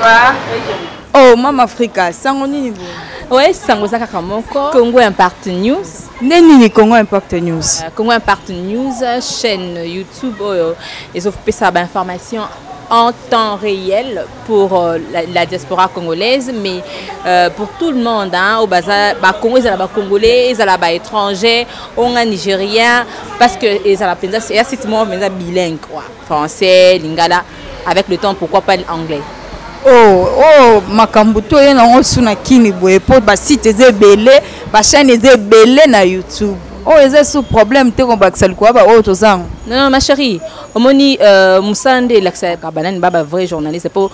Bonsoir. Oh, Mama Africa, sango nini boye? Ouais, sango eza kaka moko. Congo Impact News. Nde nini Congo Impact News? Congo Impact News, chaîne YouTube oyo ezopesa ba information en temps réel pour la diaspora congolaise, mais pour tout le monde, hein, au baza, ba Congo, ezala ba Congolais, ezala ba étrangers, onga Nigérien, parce que ezala penza, c'est un site moko penza bilingue, quoi. Français, lingala, avec le temps, pourquoi pas l'anglais. Oh, oh, makambo to ye nango su na kini boye po ba site eza ebele, ba chaîne eza ebele na YouTube. Oh, eza su problème te kobakisa likoya ba oyo toza yango. Non, non, ma chérie, omoni mosala nde elakisaka banani ba ba vrai journaliste po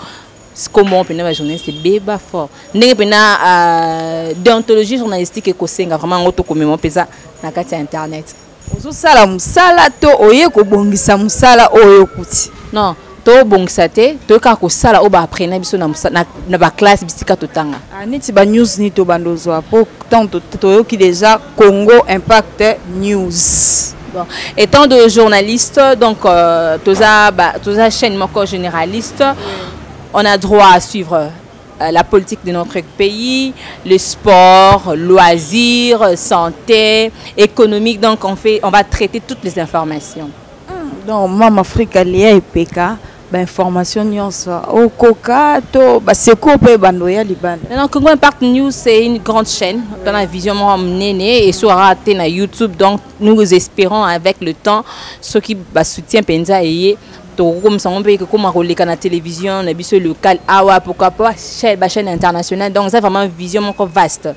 comment mpena ba journaliste ebeba fort ndenge mpena déontologie journalistique ekosenga vraiment yango tokomema mpenza na kati ya internet. Ozosala mosala to oye kobongisa mosala oyo okuti? Non, tobongisa te, toye kaka kosala oyo baaprena biso na baclasse bisika totanga. Ah, neti ba news nini tobanda ozwa po ntango toyoki déjà Congo Impact News. Bon, étant de journaliste, donc toza, ba, toza chaîne moko généraliste, on a droit à suivre la politique de notre pays, le sport, loisirs, santé, économique. Donc on va traiter toutes les informations. Donc Mama Africa Léa et PK, ba information nyonso okoka to ba secours pe bando ya libanda. Non, non, Congo Impact News c'est une grande chaîne dans la vision moi monene et sera raté na YouTube. Donc nous espérons avec le temps ceux qui ba soutien penza et tokokomisa yango mpe ekokoma koleka na télévision na biso locale awa, pourquoi pas chaîne, ba chaîne internationale. Donc ça vraiment vision moko vaste.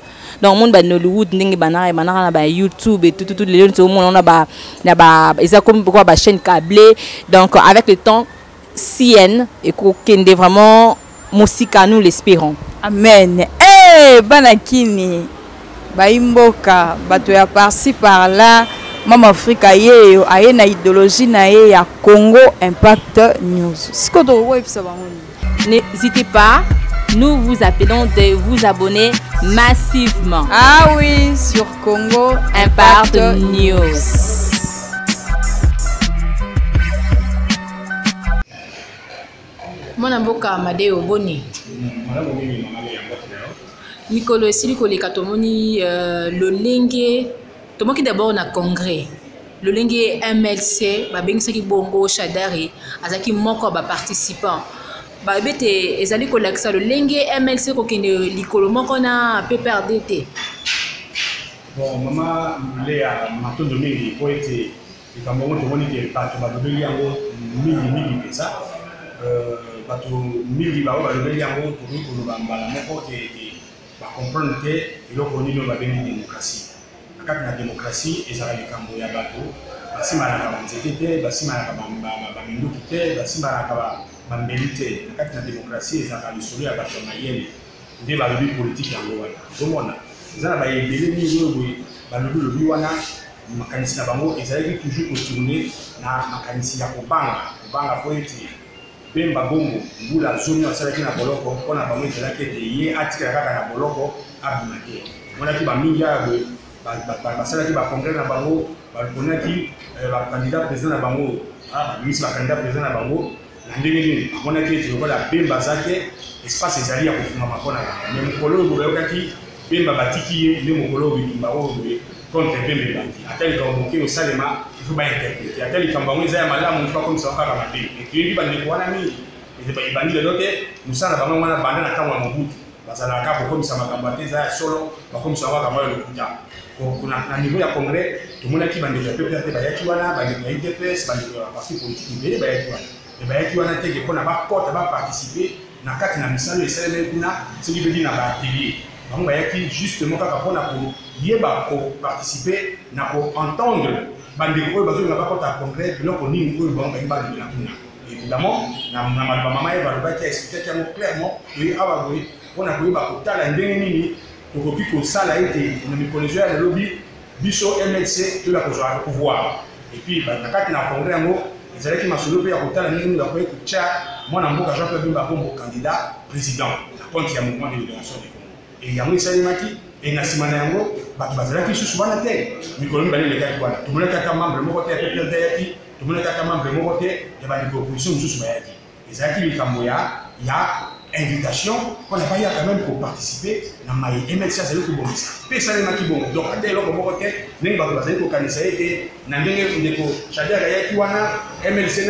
Donc monde ba Nollywood ndenge banaka banaka na ba YouTube et tout, tout, tout, lelo nso mona na ba, na ba, eza comme pourquoi ba chaîne câblée. Donc avec le temps CN ekokende vraiment mosika, nous l'espérons. Amen. Eh bana kini bayimboka bato ya par-ci par-là, Mama Africa yeyo aye na idéologie na ye ya Congo Impact News. Sikoyo tokoyebisa bango nini? N'hésitez pas, nous vous appelons de vous abonner massivement. Ah oui, sur Congo Impact News. Mwana mboka Amadeo, boni? Mikolo esili koleka tomoni lolenge tomoki d'abord na congrès lolenge MLC babengisaki bongo Shadary azalaki moko ya ba participants. Bayebi ete ezali kolakisa lolenge MLC kokende likolo moko na PPRD te. Bon, mama Lea, matondo mingi po ete likambo yango tomoni ke bato balobeli yango mingi mingi mpenza. Bato mingi baoyo balobeli yango tokoki koloba mbala moko te ete bacomprendre te eloko nini oyo babengi démocratie. Na kati na démocratie ezalaka likambo ya bato basimbanaka banzete te, basimbanaka baminduki te, basimbanaka bambeli te. Na kati na démocratie ezalaka lisolo ya bato ya mayele nde balobi politique yango wana. Ozomona eza na baebele mingi oyo boye balobi lobi wana makanisi na bango ezalaki toujours kotourne na makanisi ya kobanga, kobanga po ete Bemba Bongo mbula zomi asalaki na boloko mpo na bango ezalaki ete ye atikala kaka na boloko abima te. Omonaki bamingi awa boye basalaki ba congrès na bango, baponaki ba candidat président na bango, babimisi ba candidat président na bango na ndenge nini. Bamonaki ete lokola Bemba aza te, espace ezali ya kofungama mpo na bango. Mais mokolo oyo bayokaki Bemba batiki ye, nde mokolo oyo bitumba oyo boye contre Bemba ebandi. Ata likambo moke osalema, il faut bainterprete. Ata likambo yango eza ya malamu, il faut bakomisa yango kaka mabe. Mais toyebi bandeko wana mingi, ebandi lelo te, mosala na bango wana banda na ntango ya Mobutu. Bazalaka kaka kokomisa makambo ate eza ya solo, bakomisa yango kaka ya lokuta. Na niveau ya congrès, tomonaki bandeko ya PPRD bayaki wana, bandeko ya UDPS, bandeko ya parti politique ebele bayaki wana. Mais bayaki wana te ke mpona bakota, baparticiper na kati na misala oyo esalemaki kuna, soki mpe na ba atelier. Bango bayaki justement kaka mpona koyeba koparticiper na koentendre bandeko oyo bazolinga bakota congrès, biloko nini oyo bango balingi balobela kuna. Évidemment, na maloba mama Eva alobaki, aexplikaki yango clairement, toye awa boye mpona koyeba kotala ndenge nini tokoki kosala ete na mikolo ezoya na lobi biso MLC toyeba kozwa pouvoir. Et puis na kati na congrès yango ezalaki masolo mpe ya kotala ndenge nini bakoki kotia mwana mboka Jean-Pierre Bemba Gombo candidat président na compte ya mouvement de libération du Congo. Et yango esalemaki, et na nsima na yango bato bazalaki lisusu wana te. Mikolo mibale elekaki wana, tomonaki ata membre moko te ya PPRD ayaki, tomonaki ata membre moko te ya bandeko opposition mosusu bayaki. Ezalaki likambo ya invitation mpona baya quand même koparticipe na maye mlc azali kobongisa mpe esalemaki bongo. Donc ata eloko moko te ndenge bato bazali kokanisa ete na ndenge ndeko Shadary ayaki wana, MLC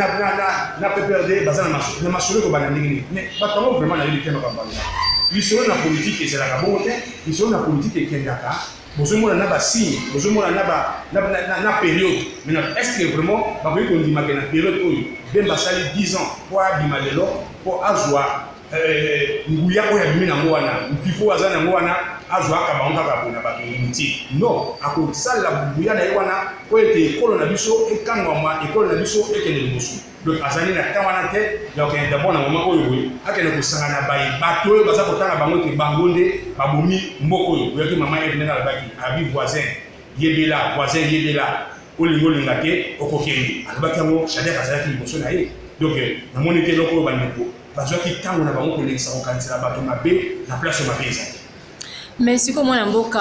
na PPRD baza na masolo ekobanda ndenge nini. Mais bato yango vraiment nayebi te makambo balobaka. Lisolo na politike ezalaka bongo te. Lisolo na politike ekendaka, bozomona na basigne, bozomona na période. Maintenant, est ce que vraiment bakoki kondima ke na période oyo Bemba asali 10 ans mpo abima lelo, mpo azwa nguya oyo abimi nango wana, mpifo aza nango wana, azwa aka bango kaka boye na bato inutile? Non, akosala nguya na ye wana mpo ete ekolo na biso ekangwama, ekolo na biso ekende liboso. Donc azali na temps wana te ya kokende d'abord na moment oyo boye akende kosanga na baye bato oyo baza kotanga bango te, bango nde babomi mboka oyo. Oyaki mama Eve ndenge alobaki, abi voisin yebela, voisin yebela, olingi olinga te okokende. Alobaki yango, Shadary azalaki liboso na ye. Donc namoni te eloko oyo bandeko bazwaki ntango na bango kolekisa kokanisela bato mabe na place oyo mabe eza te. Mais sikoyo, mwana mboka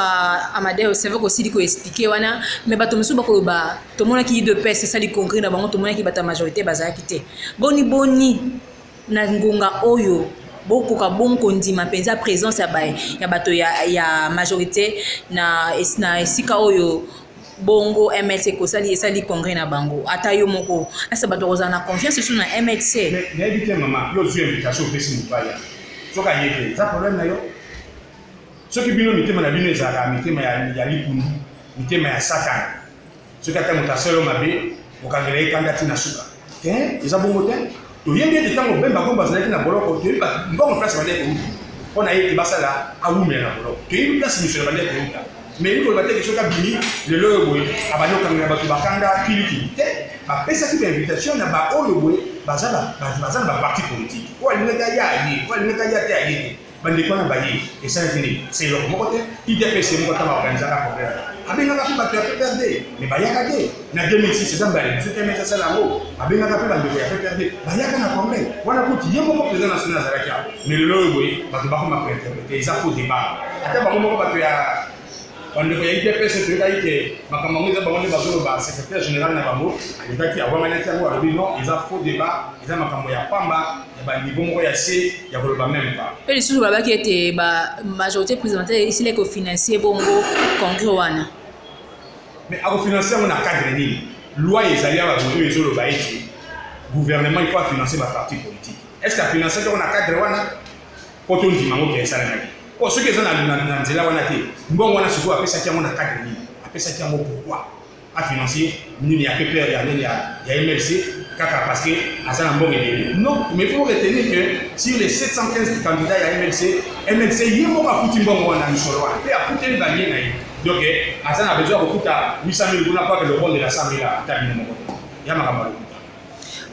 Amadeo, c'est vrai kosili koexpliquer wana, mais bato mosusu bakoloba: tomonaki UDPS esali congrès na bango, tomonaki bato ya majorité bazalaki te. Boni boni na ngonga oyo bokoka bongo kondima mpenza présence ya bato ya majorité na esika oyo bongo MLC ekosali esali congrès na bango? Ata yo moko asa bato bakozala na confiance su na MLC? Nayebi te mama, yo ozwi invitation, opesi moto aya, soki aye te, eza problème na yo. Soki bino mitema na bino ezalaka mitema ya likundu, mitema ya Satana, soki ata moto asali yo mabe, okangela ye kanda ntina suka te. Eza bongo te. Toyebi ete ntango Bemba Gombo azalaki na boloko, toyebi mbongo place bandeki kouta mpo na ye ete basala awumela na boloko. Toyebi place misolo bandeki kouta. Mais elingi koloba te ke soki abimi lelo oyo boye, abandi kokangela bato bakanda kilikili te. Bapesaki bainvitation na baoyo boye baza na baparti politique. Oyo alingaki aya aye, oyo alingaki aya te aye te. Bandeko wana baye, esalaki nini? Se eloko moko te. UDPS moko ntango aorganisaka congrès, abengaka mpe bato ya PPRD, mais bayaka te. Na 2006, eza mbala liboso te mesa asala yango, abengaka mpe bandeko ya PPRD, bayaka na congrès wana. Kuti ye moko président national azalaki awa. Mais lelo oyo boye bato bakoma kointerpréter, eza faux débat. Ata bango moko bato ya bandeko ya UDPS, toyebaki ke makambo yango eza bango nde bazoloba. Secrétaire général na bango alekaki, awanganaki yango, alobi non, eza faux débat, eza makambo ya pamba ya baniveau moko ya se ya koloba même pas. Mpe lisusu balobaki ete bamajorité présidentielle esili kofinancer bongo congrès wana. Mais akofinancer yango na cadre nini? Loi ezali awa boye oyo ezoloba ete gouvernement, il faut afinancer baparti politique. Est ce que afinancer yango na cadre wana po tondima yango ke esalemaki? Po soki eza na nzela wana te, mbongo wana sikoyo apesaki yango na cadre nini? Apesaki yango pourquoi? Afinancer nini ya PPR, ya nini, ya MLC, kaka parce que aza na mbongo ebele? Non, mais il faut retenir que sur les 715 candidats ya MLC, MLC ye moko afuti mbongo wana, misolo wana, mpe afuteli balie na ye. Donc aza na besoin ya kofuta 800 000 kuna po akende kobondela 100 000? Ata bino moko, ya makambo ya lokuta.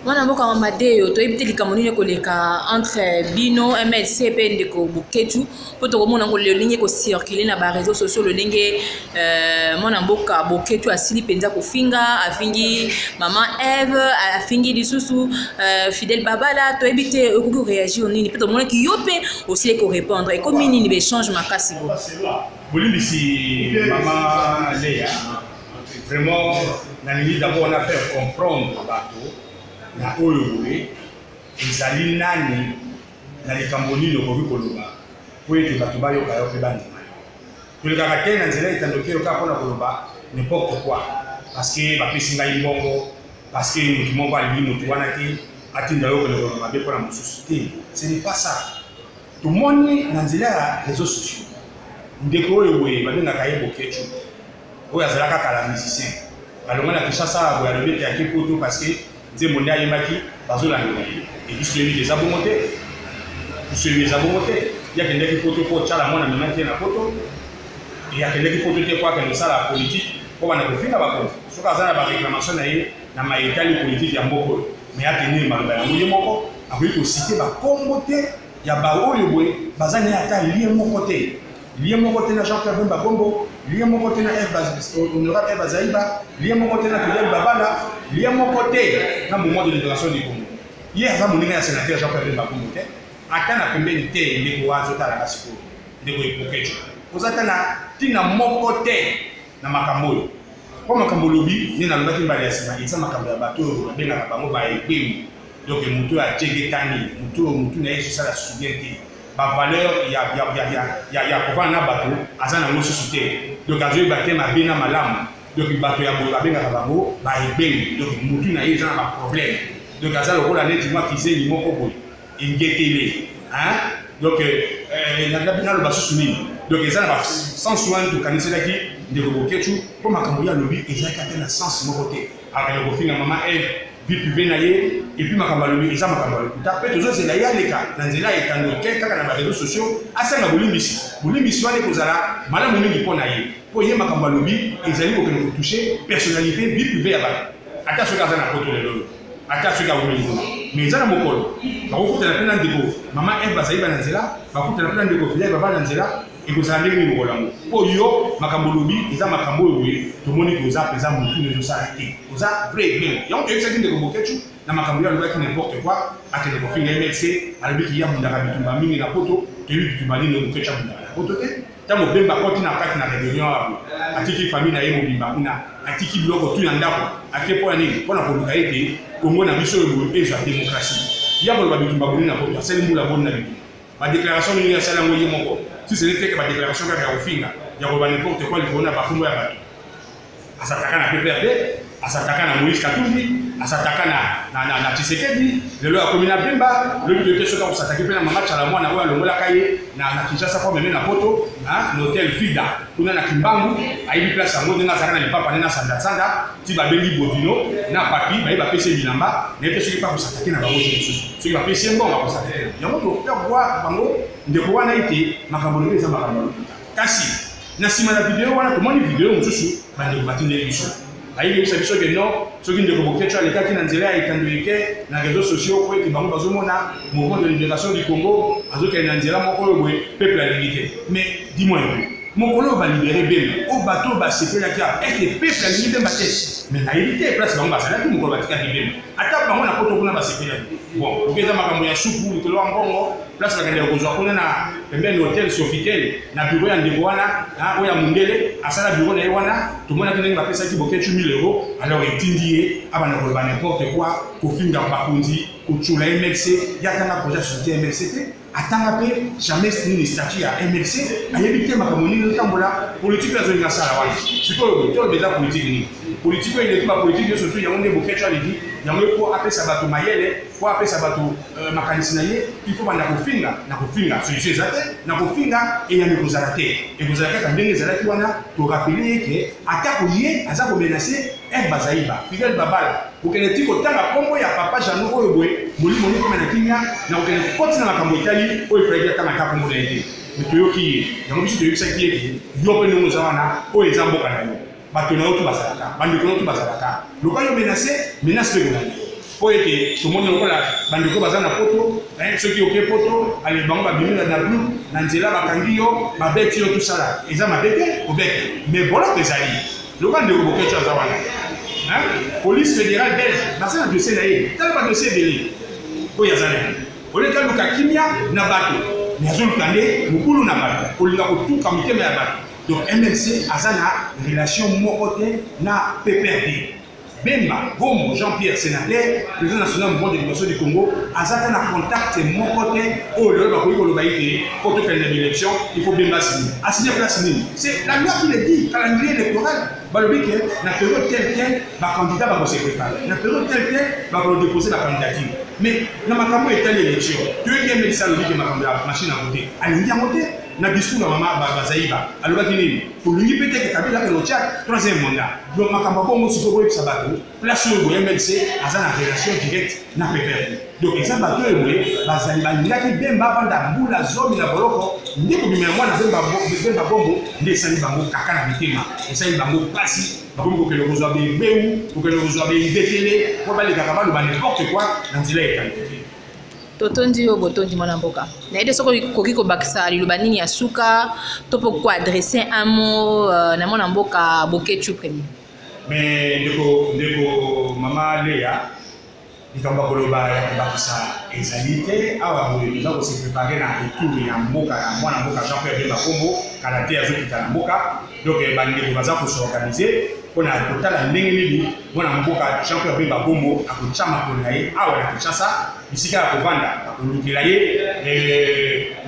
Mwana mboka Mamadeo, toyebi te likambo nini ekoleka entre bino MLC mpe ndeko Boketu, mpo tokomona yango lolenge ekocircule na baréseaux sociaux, lolenge mwana mboka Boketu asili mpenza kofinga, afingi mama Eve, afingi lisusu Fidèle Babala. Toyebi te okoki koréagir nini, mpe tomonaki yo mpe osili korépondre. Ekomi nini, baéchange makasi bo? Bolimbisi, mama Leya, vraiment nalingi d'abord na faire comprendre bato na oyo boye ezali nani na likambo nini okoki koloba po ete bato bayoka yo mpe bandima yo. Tolekaka te na nzela etandoki oyo kaka mpona koloba n'importe quoi parce que bapesi ngai mbongo, parce que motu moko alingi motu wana te, atinda yo okende koloba mabe mpona mosusu te. Ce n'est pas ça. Tomoni na nzela ya réseaux sociaux ndeko oyo boye babengaka ye Bokecu, oyo azalaka kala musicien, alongwa na Kinshasa boye, alobi ete ake Poto parce que nzembo nde ayembaki bazolandela ye. E biso toyebi eza bongo te, biso toyebi eza bongo te. Ye akendaki Poto mpo Tshala Mwana amemaki ye na Poto. E akendaki Poto te mpo akende kosala politique, mpo banda kofinga bakonzi. Soki aza na baréclamation na ye na maetali politique ya mboka oyo, mais atenir maloba yango ye moko. Akoki kociter bakombo te ya baoyo boye baza na ye ata lien moko te, lien moko te na Jean Pierre Bemba Gombo, lien moko te na honorable Eve Azaiba, lien moko te na Fidèle Babala, lien moko te na Mouvement de libération du Congo. Ye aza moninga ya sénateur Jean Pierre Bemba Gombo te, ata na pembeni te. Ndeko azotalaka sikoyo, ndeko Epokeco, oza ata na ntina moko te na makambo oyo, mpo makambo olobi nde nalobaki mbala ya nsima, eza makambo ya bato oyo babengaka bango baegbemu. Donc moto oyo ajegetani, moto oyo motu na ye ezosala susu bien te, bavaleur ya kovanda na bato aza nango susu te. Donc azoyeba te mabe na malamu. Donc bato ya boye babengaka bango baebeli. Donc motu na ye eza na baproblème. Donc aza lokola neti mwa kizengi moko boye engetele, hein? Donc naloba susu nini? Donc eza na basens wana tokaniselaki ndeko Boketshu, mpo makambo ye alobi ezalaki ata na sens moko te. Akende kofinga mama Eve, vie privée na ye, et puis makambo alobi eza makambo ya lokuta. Mpe tozozela ye aleka na nzela ya etando te, kaka na bareseau sociaux, asenga bolimbisi. Bolimbisi wana ekozala malamu mingi mpo na ye, mpo ye makambo alobi ezali kokende kotouche personnalité, vie privée ya bato. Ata soki aza na Poto lelo oyo, ata soki awumeli kuna, mais eza na mokolo bakokutana mpe na ndeko mama Eve, bazali ba na nzela, bakutana mpe na ndeko Fidèle baba na nzela, ekozala ndenge nini mokolo yango? Mpo yo makambo olobi eza makambo oyo boye, tomoni ke oza mpenza motu na ezosala te, oza vrai bien. Yango toyebisaki ndeko Boketshu na makambo ye alobaki n'importe quoi. Akende kofinga MLC, alobiki ye abundaka bitumba mingi na Poto. Toyebi bitumba nini oyo Boketshu abundaka na Poto te. Ntango Bemba akoti na kati na rébellion awa boye, atiki famille na ye mobimba kuna, atiki biloko tu na ndako, ake mpo ya nini? Mpo na koluka ete Kongo na biso oyo boye ezwa démocratie. Ya koloba bitumba boni na Poto, asali mbula boni na bitumba, badéclaration nini asali yango ye moko, si ce n'est que badéclaration kaka ya kofinga, ya koloba n'importe quoi likolo na bakombo ya bato. Asataka na PPRD, asataka na Moïse Katumbi, asataka na Tshisekedi, lelo akomi na Bemba. Lobi toyebi te soki akosataki mpe na mama Tshala Mwana oyo alongolaka ye na Kinshasa mpo ameme na Poto, na hotel Vida kuna na Kimbangu. Ayebi place yango, ndenge azalaka na lipapa nde na sandasanda ti babengi Bodino na Papi, baye bapesi ye bilamba. Nayebi te soki mpe akosatake na bango jour mosusu, soki bapesi ye mbongo akosatake na yango. Toya bango ndeko wana ete makambo lobi eza makambo ya lokuta. Kasi na nsima na video wana, tomoni video mosusu bandeko batindeli biso, bayebisa biso ke non, soki ndeko Boketshu alekaki na nzela ya etando eke na réseaux sociaux po ete bango bazomona Mouvement de libération du Congo azokende na nzela moko oyo boye peuple alingi te. Mais dis-moi un peu, mokolo oyo balibere Bemba, oyo bato oyo basepelaki awa, est-ce peuple alingi Bemba te? Mais nayebi te place bango bazalaki mokolo batikaki Bemba. Ata bango na Poto kuna basepelaki. Bon, oki eza makambo ya supu likolo ya mbongo, place bakendaka kozwa kuna na pembeni hotel Sofitel, na bureau ya ndeko wana oyo ya mundele asala bureau na ye wana. Tomonaki ndenge bapesaki Boketshu 1000 euros. Alors etindi ye abanda koloba n'importe quoi, kofinga bakonzi, kotiola MLC. Ye atanga projet ya société MLC te, atanga mpe jamais nini statut ya MLC, ayebi te makambo nini ezotambola. Politike oyo azolinga asala wana sikoyo, toloba eza politike nini? Politike oyo eleki bapolitike nyonso tu, yango nde Boketshu aleki yango. Po apesa bato mayele, po apesa bato makanisi na ye, il faut banda kofinga na kofinga. Solution eza te na kofinga, eyano ekozala te, ekozala kaka ndenge ezalaki wana. Torappeler ye ke atako ye aza komenacer Eve Bazaiba, Fidèle Babala, kokende ti kotanga nkombo ya papa Jano oyo boye, molimo ekoma na kimia, na kokende kokoti na makambo etali oyo efalaki atanga ata nkombo na ye te. Me toyoki ye yango. Biso toyebisaki ye ke yo mpe ndenge oza wana, oyo eza mboka na yo, bato na yo tu bazalaka, bandeko na yo tu bazalaka. Lokola yo menace, menace mpe ekolanda, mpo ete tomoni lokola bandeko baza na Poto. Soki oke Poto, ale bango babimi na groupe na nzela, bakangi yo, babeti yo, tosala eza mabe te kobeta, mais boloko ezali. Lokola ndeko Boketshu aza wana, police fédérale belge baza na dossier na ye. Tala badossier ebele oyo aza na ye. Oleki aluka kimia na bato, mais azoluka nde mobulu na bato, kolinga kotuka mitema ya bato. Donc MLC aza na relation moko te na PPRD. Bemba Gombo Jean-Pierre, sénateur, président national Mouvement de libération du Congo, aza ta na contact moko te oyo lelo bakoki koloba ete po tokende na élection, il faut Bemba signe. Asigne place nini? C'est la loi qui le dit, calendrier électoral. Balobi ke na période telle telle bacandidat bakose préparer, na période telle telle bakodépose bacandidature. Mais na makambo etali élection, toyoki MLC alobi ke makambo ya machine à voter alingi yango te. Na discours ya mama Bazaiba alobaki nini? Tolingi mpe te ke Kabila akende kotia troisième mandat. Donc makambo ya bongo, sikoyo boyebisa bato place oyo boye MLC aza na relation directe na PPRD. Donc eza bato oyo boye bazali balingaki Bemba avanda mbula 10 na boloko. Nde kobima ya mwana Bemba Bombo nde esali bango kaka na mitema, esali bango mpasi. Bakomi kokende kozwa bebeu, kokende kozwa beibetele mpo balekaka baloba n'importe quoi na nzela ya etando te. Totondi yo, botondi mwana mboka. Nayebi te soki okoki kobakisa liloba nini ya suka to mpo koadresser un mot na mwana mboka Boketshu premier. Mais ndeko mama Leya. Likambo ya koloba ya kobakisa ezali te. Awa boye toza ko se preparer na retour ya mboka ya mwana mboka Jean Pierre Bemba Gombo, kala te azokita na mboka. Donc bandeko baza ko s'organiser mpo na kotala ndenge nini mwana mboka Jean Pierre Bemba Gombo akotia makolo na ye awa na Kinshasa, bisika ya kovanda bakolukela ye,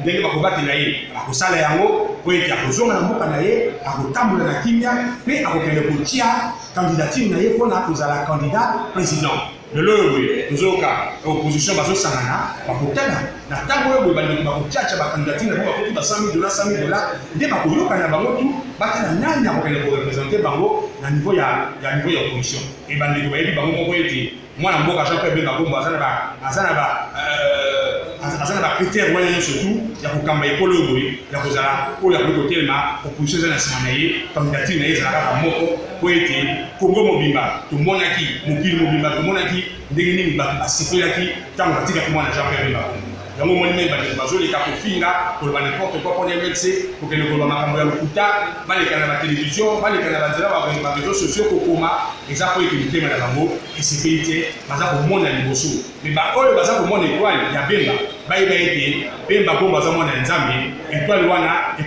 ndenge bakobatela ye bakosala yango mpo ete akozonga na mboka na ye, akotambola na kimia mpe akokende kotia candidature na ye mpo na kozala candidat president. Lelo oyo boye tozoyoka opposition bazosangana, bakotala na ntango oyo boye bandeko bakotiatia ba candidature na bango, bakoki ba 100 000 dollars, 100 000 dollars nde bakoyokana na bango tu, batala nani akokende korepresente bango na niveau ya ya niveau ya opposition. E bandeko bayebi bango moko ete mwana mboka Jean Pierre Bemba Gombo aza na ba aza na ba euh, aza na ba critères wana nyonso tu ya kokamba ekolo oyo boye ya kozala oyo akoki kotelema opposition eza na nsima na ye, candidature na ye ezala kaka moko mpo ete Congo mobimba tomonaki, mokili mobimba tomonaki ndenge nini bato basepelaki ntango batikaki mwana Jean Pierre Bemba Gombo. Yango omoni meme bandeko bazoleka kofinga, koloba n'importe quoi mpona MLC, kokende koloba makambo ya lokuta, baleka na ba television, baleka na banzela ba réseaux sociaux kokoma, eza mpo ete mitema na bango esepeli te, baza komona liboso. Mais ba oyo baza komona etoile ya Bemba, bayeba ete Bemba Gombo aza mwana ya Nzambe, etoile wana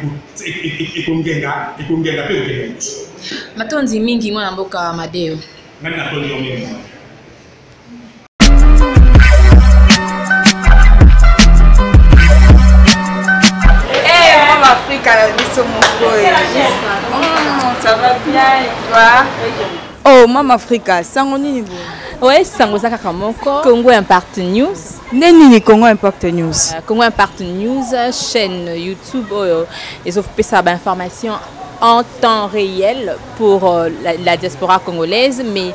ekongenga, ekongenga mpe ekokende liboso. Matondi mingi mwana mboka Madeo. Ngai natondi yo mingi. Hey, mama Afrika na biso moko. Ça va bien et toi? Oh, mama Afrika, sango nini boye? Ouais, sango eza kaka moko. Congo Impact News. Nde nini Congo Impact News? Congo Impact News, chaîne YouTube oyo ezopesa ba information en temps réel pour la diaspora congolaise, mais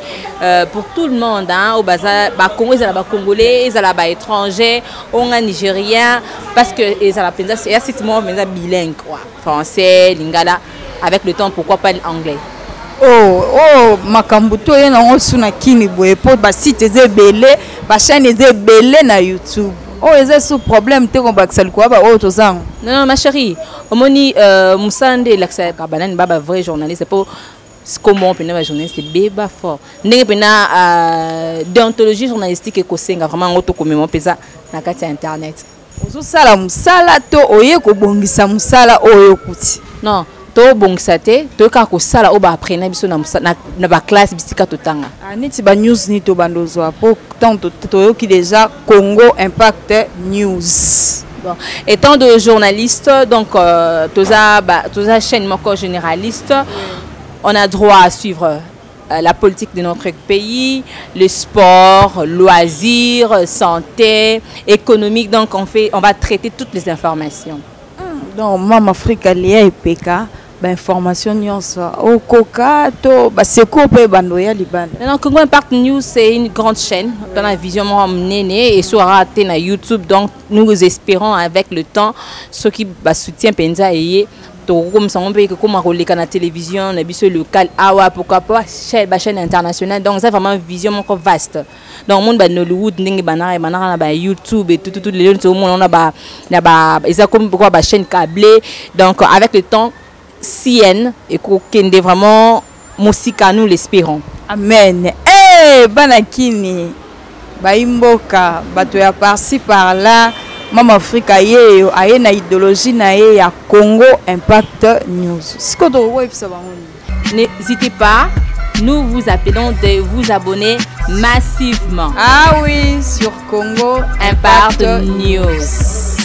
pour tout le monde, hein, au baza, ba Congo, ezala ba Congolais, ezala ba étrangers, onga Nigérien, parce que ezala penza, c'est un site moko penza bilingue, quoi. Français, lingala, avec le temps pourquoi pas l'anglais. Oh, oh, makambo to ye nango su na kini boye po ba site eza ebele, ba chaîne eza ebele na YouTube. Oh, eza su problème te kobakisa likoya ba oyo toza yango. Non, non, ma chérie, omoni mosala nde elakisaka banani ba ba vrai journaliste po comment mpena ba journaliste ebeba fort ndenge mpena déontologie journalistique ekosenga vraiment yango tokomema mpenza na kati ya internet. Ozosala mosala to oye kobongisa mosala oyo okuti? Non, tobongisa te, toye kaka kosala oyo baaprena biso na baklasse bisika totanga. Ah, neti ba news nini tobanda ozwa po ntango toyoki déjà Congo Impact News. Bon, étant de journaliste, donc toza, ba, toza chaîne moko généraliste, on a droit à suivre la politique de notre pays, le sport, loisirs, santé, économique. Donc on va traiter toutes les informations. Donc Mama Afrika Léa Epeka, ba information nyonso okoka to ba secours pe bando ya libanda. Non, non, Congo Impact News c'est une grande chaîne. Dans la vision moi monene et sur raté na YouTube. Donc nous espérons avec le temps ceux qui ba soutien penza et tokokomisa yango mpe ekokoma koleka na télévision na biso locale awa, pourquoi pas ba chaîne internationale. Donc ça vraiment vision moko vaste. Donc monde ba Nollywood ndenge banaka banaka na ba YouTube et tout, tout, tout, lelo nso omona na ba, na ba, eza comme pourquoi ba chaîne câblée. Donc avec le temps CN ekokende vraiment mosika, nous l'espérons. Amen. Eh, bana kini bayimboka bato ya par-ci par-là, Mama Afrika yeyo aye na idéologie na ye ya Congo Impact News. Sikoyo tokoyebisa bango nini? N'hésitez pas, nous vous appelons de vous abonner massivement. Ah oui, sur Congo Impact Impact News.